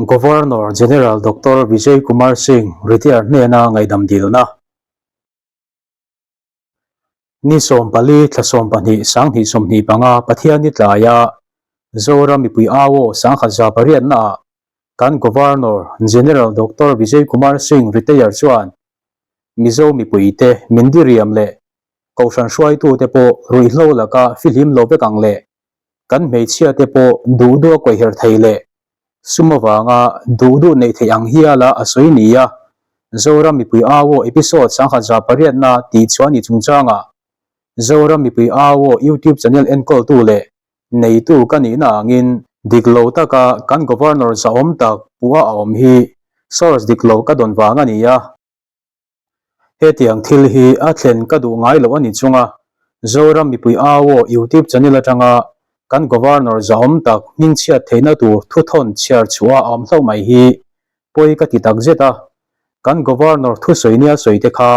Governor General Doctor Vijay Kumar Singh retire hnena ngaihdam dilna. Ni 14 thla 12 sanghnih 25 Pathianni tlaia Zoram mipui au aw sangkhat za pariatnaah kan Governor General Doctor Vijay Kumar Singh retire chuan Mizo mipuite min diriam leh Kohhran hruaitute pawh ruihhlo laka fihlim lo vek ang leh kan hmeichhiate pawh duh duh a kawihher thei leh sum avanga duh duh neih theih ang hiala a sawi ni a, Zoram mipui au aw episode 1008 na tih chhuah ni chungchangah Zoram mipui au aw YouTube channel enkawltu leh neitu ka nihna angin dik lo taka kan Governor zahawm tak puha a awm hi source dik lo ka dawn vang a ni a. Hetiang thil hi a thlen ka duh ngai loh a ni chunga Zoram mipui au aw YouTube channel atanga kan Governor zahawm tak hmingchhiat theihna tur thuthawn chhiar chhuah a awm hlauh mai hi pawi ka ti tak zet a. Kan Governor thusawi nia sawi te kha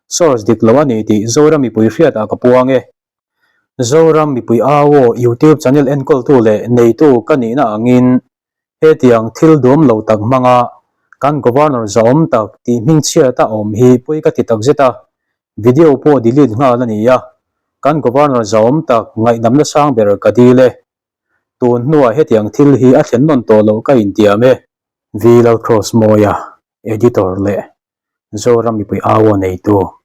source dik lo a ni tih Zoram mipui hriatah ka puang e. Zoram mipui au aw YouTube channel enkawltu leh neitu ka nihna angin Hetiang thil duam lo tak hmanga kan Governor zahawm tak tih hmingchhiat a awm hi pawi ka ti takzet a, video pawh delete nghal a ni a, kan Governor zahawm tak ngaihnamna sang ber ka dil e. Tun hnuah hetiang thil hi a thlen nawn tawh loh ka intiam e. V Lalcross Mawia, Editor leh Zoram mipui au aw neitu.